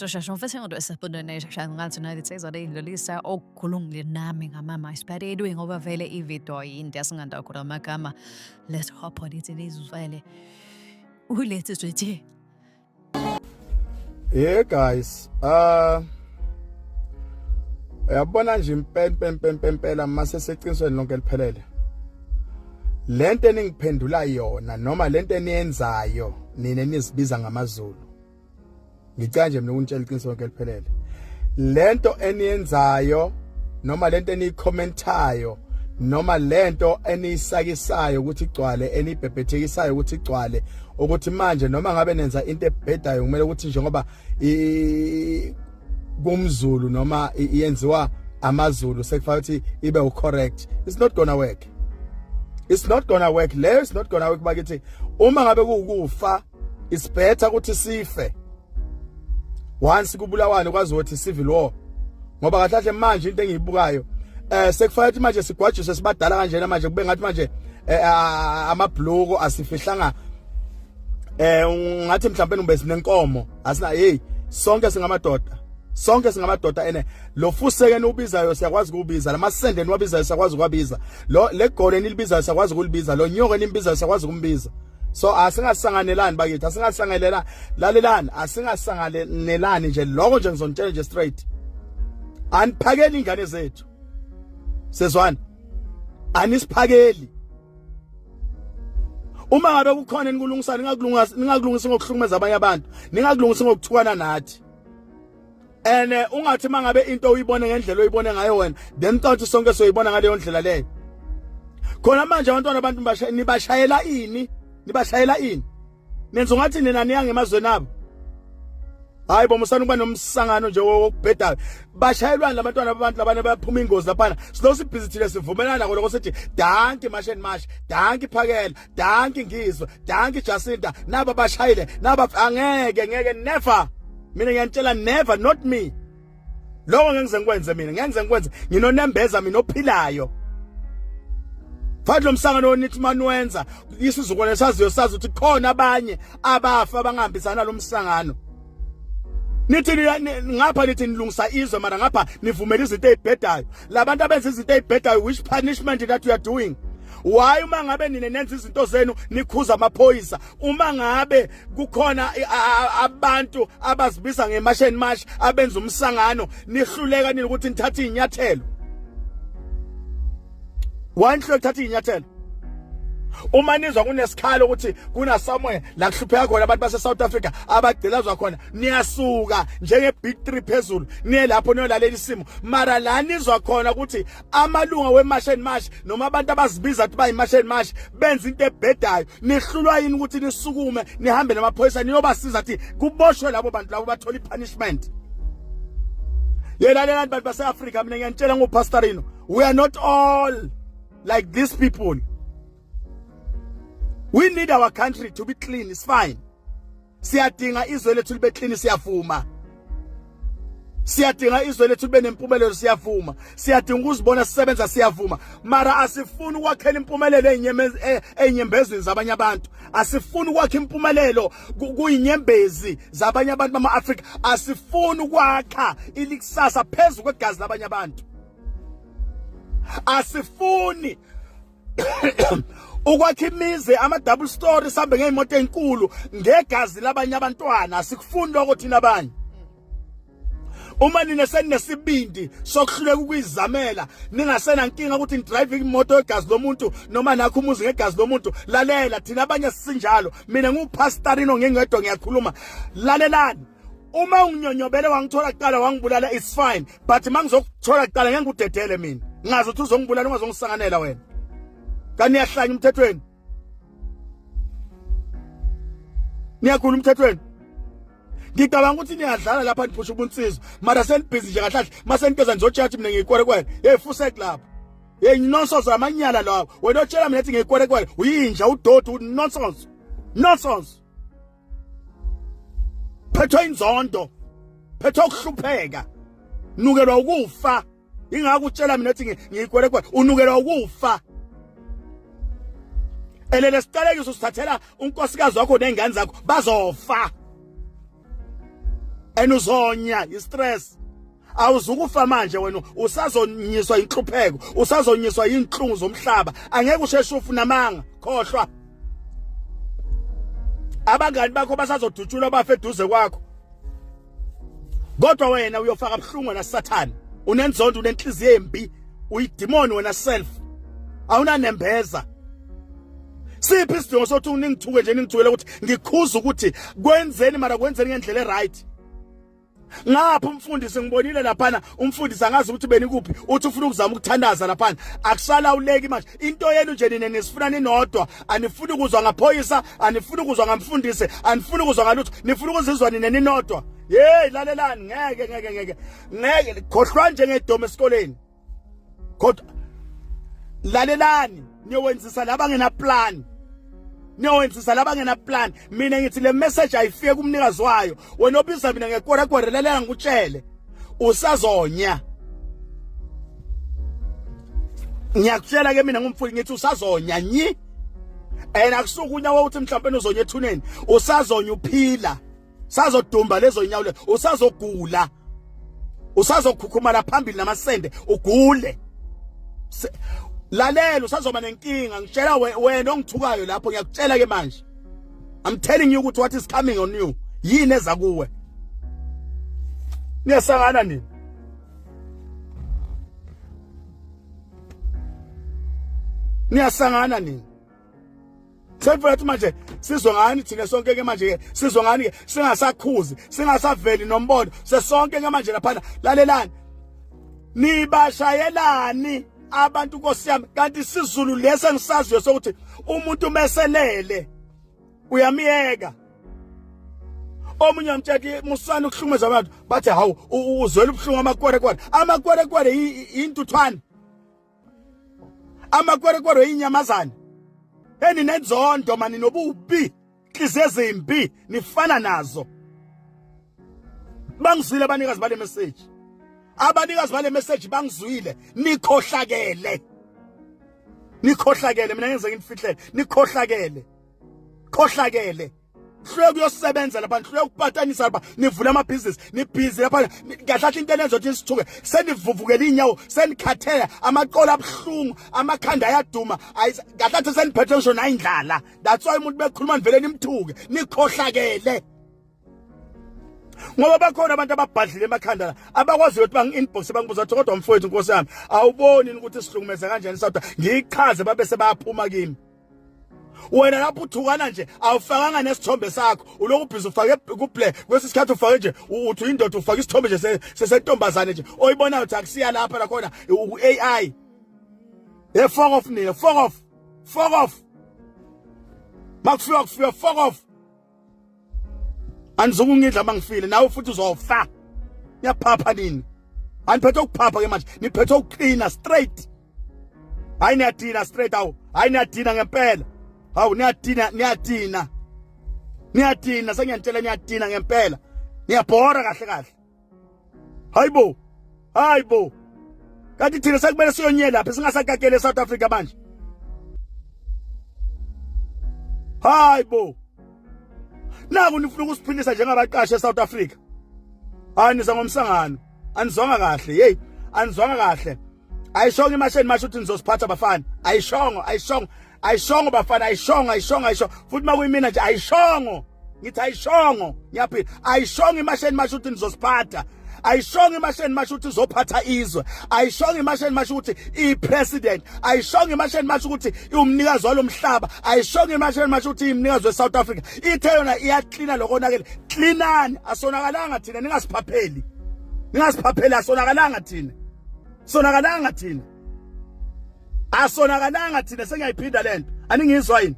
So okukhulungile nami ngamama ngoba vele ividiyo yinde asingandakura amagama. Let's hop on it nizizwele ulethe nje. Yeah guys, uyabona nje impela mase seqinisweni lonke liphelele. Lento eningiphendula yona noma lento eniyenzayo nina nizibiza ngamaZulu. Ngicela nje mina ukunitshela iqiniso lonke liphelele. Lento eniyenzayo noma lento eniyicommentayo noma lento eniyisakisayo ukuthi igcwale, enibhebhethekisayo ukuthi igcwale, ukuthi manje noma ngabe nenza into ebhedayo kumele ukuthi njengoba kumZulu noma iyenziwa amaZulu sekufanele ukuthi ibe ucorrect. It's not gonna work, it's not gonna work leyo, it's not gonna work bakithi. Uma ngabe kuwukufa, it's better ukuthi sife once kubulawane, kwazi ukuthi civil war, ngoba kahle kahle manje into engiyibukayo sekufanele ukuthi manje sigwajiswe sibadala kanjena, manje kube ngathi manje amabhluko asifihlanga, ungathi mhlawumbe ube sinenkomo asina. Hey, sonke singamadoda, sonke singamadoda, ene lo fuseke ubizayo siyakwazi ukubiza, lamasende niwabizayo siyakwazi ukwabiza, lo legole nilibizayo siyakwazi ukulibiza, lo nyoko nimbizayo siyakwazi ukumbiza. So asingasanganelani bakithi, asingasangelela, lalelani, asingasanganelani nje. Lokho nje ngizonitshela nje straight, aniphakeli ingane zethu, sezwana, anisiphakeli. Uma ngabe kukhona enikulungisa, ningakulungisa, ningakulungisa ngokuhlukumeza abanye abantu, ningakulungisa ngokuthukana nathi. Ene ungathi mangabe into uyibone ngendlela oyibone ngayo wena, then thought sonke soyibona ngaleyo ndlela leyo. Khona manje abantwana abantu nibashayela ini? Nibashayela ini? Nenza ungathi nina niya ngemazweni abo. Hayi bo, musana ukuba nomsangano nje wokubhedayo. Bashayelwani labantwana babantu labana baphuma ingozi laphana? Silo sibhizi thina sivumelana nako lokho, sithi danki March and March, danki Phakela, danki Ngizwe, danki Jacinta, naba bashayile naba. Angeke, ngeke, never. Mina ngiyantshela, never, not me. Lokho ngeke ngize ngikwenze mina, ngeke ngize ngikwenze. Nginonembeza mina ophilayo. Fathi lo msangano onithi maniwenza, isizukulwane saziyo sazi ukuthi khona abanye abafa abangahambisana nalo msangano. Nithi ngapha nithi nilungisa izwe, mara ngapha nivumela izinto ezibhedayo. Labantu abenza izinto ezibhedayo, which punishment that you are doing? Why uma ngabe nina nenza izinto zenu nikhuza amaphoyisa, uma ngabe kukhona abantu abazibiza ngeMarch and March abenza umsangano, nihluleka nini ukuthi nithathe inyathelo? Why nihluleka ukuthatha inyathelo uma nizwa kunesikhalo ukuthi kuna somewhere la kuhlupheka khona abantu base South Africa abagcilazwa khona? Niyasuka njenge big 3 phezulu niye lapho niyolalela isimo, mara la nizwa khona ukuthi amalunga weMarch and March noma abantu abazibiza ukuthi bayiMarch and March benza into ebhedayo, nihlulwa yini ukuthi nisukume nihambe namaphoyisa niyobasiza ukuthi kuboshwe labo bantu labo bathola ipunishment? Yelalelani bantu base-Afrika, mina ngiyanitshela nguPastorino, we are not all like these people. We need our country to be clean, it's fine. Siyadinga izwe lethu libe clean, siyavuma. Siyadinga izwe lethu libe nempumelelo, siyavuma. Siyadinga ukuzibona sisebenza, siyavuma, mara asifuni ukwakhela impumelelo ey'nyembezini zabanye abantu. Asifuni ukwakha impumelelo kuyinyembezi zabanye abantu bama-Afrika. Asifuni ukwakha ilikusasa phezu kwegazi labanye abantu. Asifuni ukwakha imizi ama-double story, sihambe ngey'moto ey'nkulu ngegazi labanye abantwana. Asikufuni lokho thina abanye. Uma nina seninesibindi sokuhluleka ukuyizamela, ningasenankinga ukuthi nidrive imoto yegazi lomuntu noma nakho umuzi ngegazi lomuntu, lalela, thina abanye sisinjalo. Mina nguPastorino ngingedwa ngiyakhuluma. Lalelani, uma unginyonyobele wangithola kuqala wangibulala, it's fine, but mangizokuthola kuqala ngeke ngikudedele. Mina ngazi ukuthi uzongibulala, ungazongisanganela wena. Kanti niyahlanya umthethweni, niyagula umthethweni. Ngicabanga ukuthi niyadlala lapha, niphusha ubunsizwa, mara senibhizi nje kahle kahle. Mase niteza nizotshela ukuthi mina ngiyikwerekwere. Hey, fusek lapha. Hey, nonsense, amanyala lawo. Wena otshela mina ethi ngiyikwerekwere, uyinja, udoti, nonsense, nonsense. Phethwe inzondo, phethwe ukuhlupheka, nukelwa ukufa. Ingakho utshela mina ethi ngiyikwerekwere, unukelwa ukufa. Elele siqalekiso sithathela unkosikazi wakho nezingane zakho, bazofa. And uzonya istress. Awuzukufa manje wena, usazonyiswa inhlupheko, usazonyiswa inhlungu zomhlaba. Angeke usheshe ufuna amanga, khohlwa. Abangani bakho basazodutshulwa bafe eduze kwakho. Kodwa wena uyofaka buhlungu wena Sathane. Unenzondo, unenhliziyo embi, uyidemon wena self. Awunanembeza. Siphi isidingo sokuthi uningithuke nje, ningithukele ukuthi ngikhuza ukuthi kwenzeni, mara kwenzeni ngendlela eright? Ngapha umfundisi ngibonile laphana, umfundisi angazi ukuthi benikuphi, uthi ufuna ukuzama ukuthandaza laphana. Akusalawuleki manje into yenu nje, nina nisifuna ninodwa, anifuni ukuzwa ngaphoyisa, anifuni ukuzwa ngamfundisi, anifuni ukuzwa ngalutho, nifuna ukuzizwa nina ninodwa. Hey, lalelani, ngeke ngeke ngeke ngeke, khohlwa njengedomo esikoleni. Kodwa lalelani, niyowenzisa laba ngena plan, niyowenzisa laba ngena plan. Mina ngithi le message ayifike kumnikazi wayo. Wena obiza mina ngekwerekwere, lalela ngikutshele, usazonya. Ngiyakutshela ke mina ngumfundi, ngithi usazonya nyi. And akusuke unyawo uthi mhlawumbe uzonya ethuneni, usazonya uphila, sazodumba lezo nyawo le, usazogula, usazokhukhumala phambili namasende ugule. Lalela, usazoba nenkinga. Ngitshela wena ongithukayo lapho, ngiyakutshela ke manje, I'm telling you ukuthi what is coming on you, yini eza kuwe. Niyasangana nini, niyasangana nini. Sefuna manje sizwe ngani thina sonke ke manje ke, sizwe ngani ke singasakhuzi, singasaveli nombono sesonke ke manje laphana. Lalelani, nibashayelani abantu, Nkosi yami? Kanti isiZulu lesi engisaziyo sokuthi umuntu meselele uyamiyeka. Omunye amtshela musana ukuhlukumeza abantu, bathi hawu, uzwela ubuhlungu amakwerekwere. Amakwerekwere intuthwane, amakwerekwere inyamazane. Eninenzondo mani, nobubi, inhliziyo ezimbi, nifana nazo. Bangizwile abanikazi bale message, abanikazi bale message bangizwile. Nikhohlakele, nikhohlakele. Mina ngenze nginifihlele, nikhohlakele, khohlakele. Hluleka kuyosebenza lapha, nihluleka ukupatanisa lapha, nivula amabhizinisi, nibhizi lapha. Kahle into enenza ukuthi nisithuke, senivuvukela inyawo, senikhathele, amaqolo abuhlungu, amakhanda ayaduma. Kahle seniphethe ngisho nayindlala. That's why umuntu bekhuluma nivele nimthuke. Nikhohlakele, ngoba bakhona abantu ababhadlile emakhanda la, abakwaziyo ukuthi bangi-inbox, bangibuza ukuthi kodwa mfowethu, nkosi yami, awuboni ukuthi sihlukumeza kanjani South? Ngiyichaze, babe sebayaphuma kimi. Wena lapho uthukana nje, awufakanga nesithombe sakho, ulokhu ubhizi ufake kuplay. Kwesi sikhathi ufake nje, uthi uyindoda, ufake isithombe nje sesentombazane nje oyibonayo ukuthi akusiya lapha lakhona, u-AI. Hey, fuck off nina, fuck off, fuck off. Makufika kufika, fuck off. Anizukungidla mangifile, nawe futhi uzofa. Niyaphapha nini? Aniphethe ukuphapha ke manje, niphethe ukuqina straight. Hayi, niyadina straight. Awu, hayi, niyadina ngempela. Hawu, niyadina, niyadina, niyadina. Sengiyantshela, niyadina ngempela, niyabhora kahle kahle. Hayibo, hayibo, kanti thina sekumele siyonyela lapha, singasakakele eSouth Africa manje? Hayibo, naku nifuna ukusiphilisa njengabaqashi eSouth Africa. Hayi, niza ngomsangano. Anizwanga kahle, hey, anizwanga kahle. Ayishongo imasheni masho ukuthi nizosiphatha bafana. Ayishongo, ayishongo, ayishongo bafana, ayishongo, ayishongo, ayishongo. Futhi makuyimina nje, ayishongo. Ngithi ayishongo, ngiyaphila. Ayishongo imasheni masho ukuthi nizosiphatha. Ayishongo imasheni masho ukuthi izophatha izwe. Ayishongo imasheni masho ukuthi i-president. Ayishongo imasheni masho ukuthi iwumnikazi walomhlaba. Ayishongo imasheni masho ukuthi imnikazi weSouth Africa. Ithe yona iyaklina lokonakele. Cleanani, asonakalanga thina, ningasiphapheli, ningasiphapheli. Asonakalanga thina, sonakalanga thina, asonakalanga thina. Sengiyayiphinda lento, aningizwa yini?